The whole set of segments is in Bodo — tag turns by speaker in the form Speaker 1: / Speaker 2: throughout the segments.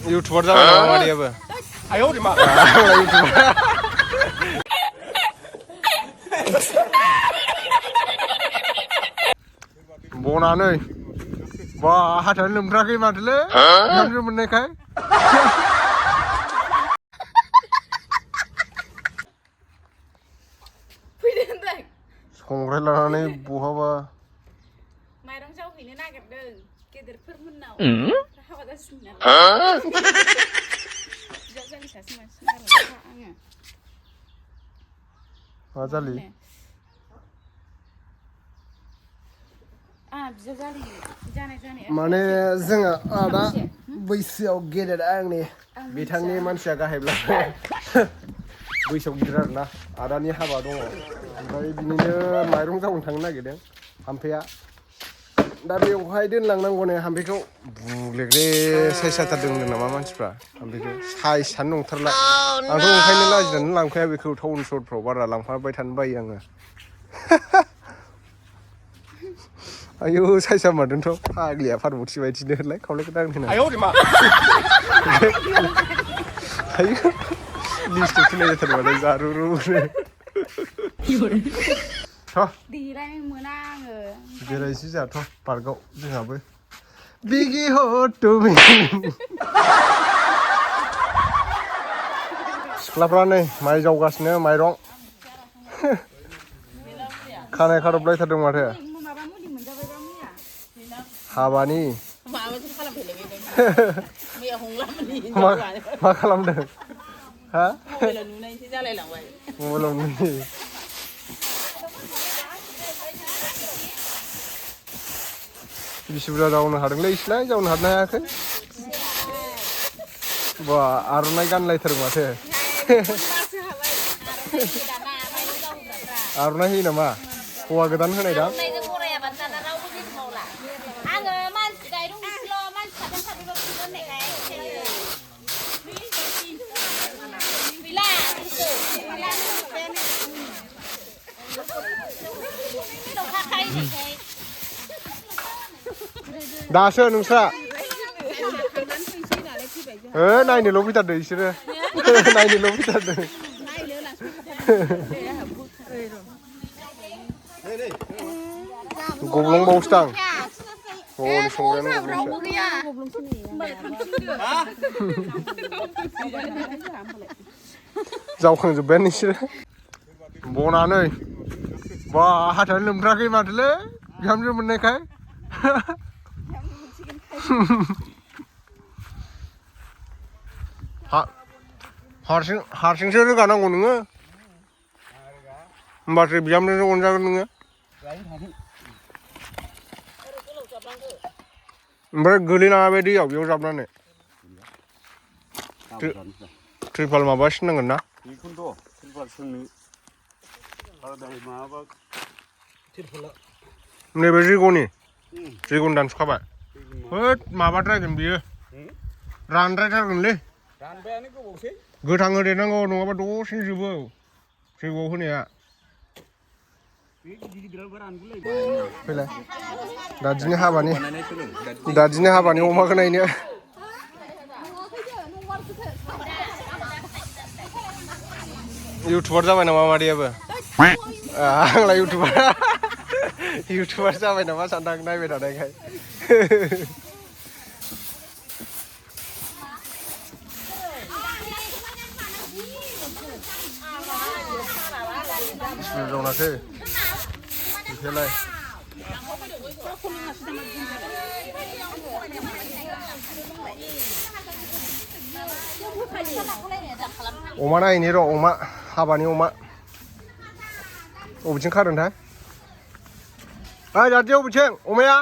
Speaker 1: 유튜버 जाबाय माबादियाबो
Speaker 2: आयौ दे मा
Speaker 1: बनानै बा हाथानो लोमथाराखै माथोलै बिहामजो मोननायखाय संग्राय लानानै बहाबा
Speaker 3: माइरं जावहैनो नागिरदों गेदेरफोर मोननाव हाबा जासिगोन नालाय बिजावजालि सासे मानसि नागिरदों आङो
Speaker 1: मा जालि
Speaker 3: बिजावजालि जानाय
Speaker 1: माने जोङो आदा बैसोआव गेदेर आंनि बिथांनि मानसिया गाहायब्ला बैसोआव गिदिर आरोना आदानि हाबा दङ ओमफ्राय बिनिनो माइरं जावनो थांनो नागिरदों हाम्फैया दा बेवहाय दोनलांनांगौनो हाम्फैखौ बुग्लेग्रे साइज जाथारदों होनदों नामा मानसिफ्रा हाम्फैखौ साइजआनो नंथारला आंथ' ओंखायनो लाजिनानै लांफाया बेखौ टाउन सहरफ्राव बारा लांफाबाय थानो बायो आङो आयौ साइजआ मादोंथ' फाग्लिया पार्बथि बायदिनो होनलाय खावलायखौ दांनो
Speaker 2: आयौ दे मा
Speaker 1: आयौ लिस्टआव फैनाय जाथारबाय जारुरुनो
Speaker 3: देलायनो मोना आङो
Speaker 1: बेरायनोसै जोंहाथ' पार्कआव जोंहाबो बिगि हटुमि सिख्लाफ्रा नै माइ जावगासिनो माइरं खानाय खादबलायथारदों माथो
Speaker 3: माबा मुलि मोनजाबायबा मैया
Speaker 1: हाबानि
Speaker 3: माबासो खालामफैलायबाय मैया हंलामोननि
Speaker 1: मा खालामदों हा
Speaker 3: मबाइलाव नुनायसो जालायलांबाय
Speaker 1: मबाइलाव नुयो बिसि बुरजा जावनो हादोंलै इसलाय जावनो हादनो हायाखै बा आर'नाइ गानलायथारो माथो आर'नाइ होयो नामा हौवा गोदान होनाय दा दासो नोंस्रा नायनोल' फैथारदों बिसोरो नायनोल' फैथारदों गब्लंबावसो दां हनै संग्रायानो जावखांजोब्बायानो नोंसोरो बनानै बा हाथानो लोमथाराखै माथोलै बिहामजो मोननायखाय हारसिंसो रोगानांगौ नोङो होमबासो बिहामजोजों अनजागोन नोङो ओमफ्राय गोलैनाङा बे दैयाव बेयाव जाबनानै ट्रिपाल माबासिन नांगोन ना
Speaker 2: बेखौनोथ' ट्रिपाल सोंनो माबाबा
Speaker 1: नैबे जैग'नि दानस'खाबाय होद माबाद्रायगोन बियो रानद्रायथारगोनलै
Speaker 2: रानबायानो गोबावसै
Speaker 1: गोथां होदेरनांगौ नङाबा दसेनो जोबो जैग'आव होनाया फैलाय दादिनि हाबानि अमाखौ नायनो इउटुबार जाबाय नामा मादैयाबो आंलाय इउटुबार जाबाय नामा सानदां नायबाय थानायखाय जावनासै बेखौलाय अमा नायनि र' अमा हाबानि अमा बबेथिं खादोंथाय ओइ दादि बबेथिं अमाया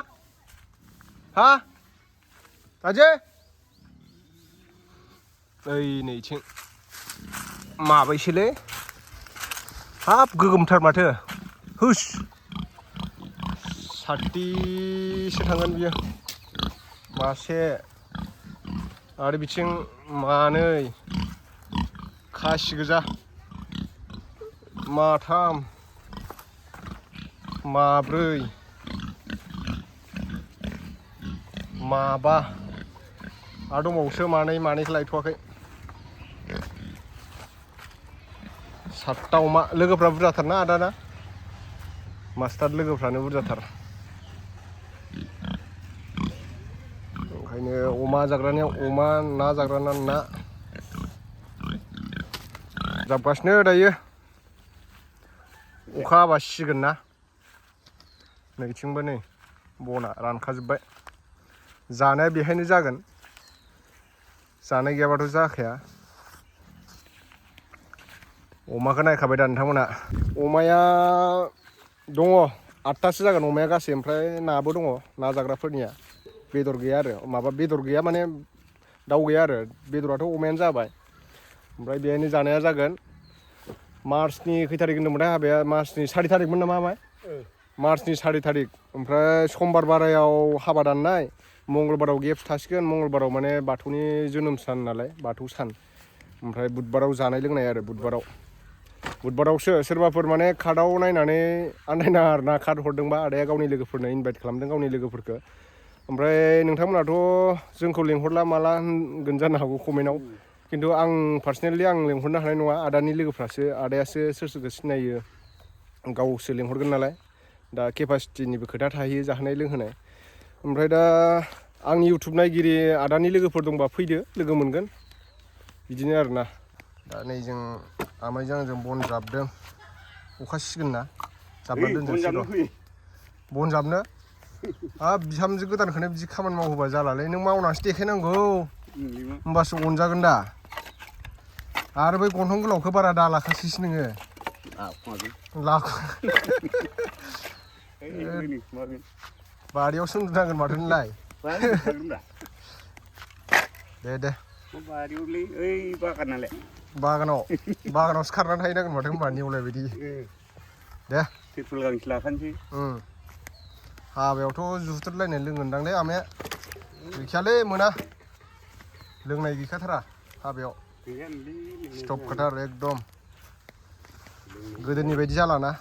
Speaker 1: हा दादि ओइ नैथिं माबैसोलै हाब गोगोमथार माथो हुस 60सो थांगोन बियो मासे आरो बिथिं मानै खासि गोजा माथाम माब्रै माबा आरो दंबावोसो मानैखौ लायथ'वाखै 7टा अमा लोगोफ्रा बुरजाथारना आदाना मास्टार लोगोफ्रानो बुरजाथार ओंखायनो अमा जाग्रानिया अमा ना जाग्राना ना जाबगासिनो दायो अखा हाबा सिगोन ना नैथिंबो नै बना रानखाजोब्बाय जानाया बेहायनो जागोन जानाय गैयाबाथ' जाखाया अमाखौ नायखाबाय दा नोंथांमोना अमाया दङ 8टासो जागोन अमाया गासै ओमफ्राय नाबो दङ ना जाग्राफोरनिया बेदर गैया आरो माबा बेदर गैया माने दाउ गैया आरो बेदराथ' अमायानो जाबाय ओमफ्राय बेहायनो जानाया जागोन मार्चनि खै थारिख होनदोंमोनथाय हाबाया मार्चनि 4 थारिखमोन नामा माय मार्चनि 4 थारिख ओमफ्राय समबार बारायाव हाबा दाननाय मंगलबाराव गेप्स थासिगोन मंगलबाराव माने बाथौनि जोनोम सान नालाय बाथौ सान ओमफ्राय बुधबाराव जानाय लोंनाय आरो बुधबारावसो सोरबाफोर माने कार्डआव नायनानै आन्दायनाङा आरो ना कार्ड हरदोंबा आदाया गावनि लोगोफोरनो इनभाइट खालामदों गावनि लोगोफोरखौ ओमफ्राय नोंथांमोनाथ' जोंखौ लेंहरला माला होनगोन जानो हागौ कमेन्टआव खिन्थु आं पार्सनेलि आं लेंहरनो हानाय नङा आदानि लोगोफ्रासो आदायासो सोर सोरखौ सिनायो गावसो लेंहरगोन नालाय दा केपासिटिनिबो खोथा थाहैयो जाहोनाय लोंहोनाय ओमफ्राय दा आंनि इउटुब नायगिरि आदानि लोगोफोर दंबा फैदो लोगो मोनगोन बिदिनो आरोना दा नै जों आमाइजों आंजों बन जाबदों अखा सिगोन ना जाबना दोनजोबसै र' बन जाबनो हाब बिहामजो गोदानखौनो बिदि खामानि मावहोबा जालालै नों मावनानैसो देखायनांगौ होमबासो अनजागोन दा आरो बै गन्थं गोलावखौ बारा दालाखासैसो नोङो बारियावसो उन्दुनांगोन माथो नोंलाय दे बागानावसो खारनानै थाहैनांगोन माथो होनबा नेवलाय बायदि दे
Speaker 2: तिरपुल गांसे लाखानोसै
Speaker 1: हाबायावथ' जुथोरलायनाय लोंगोनदांलै आमाया गैखायालै मोना लोंनाय गैखाथारा हाबायाव स्टप खाथार एकदम गोदोनि बायदि जालाना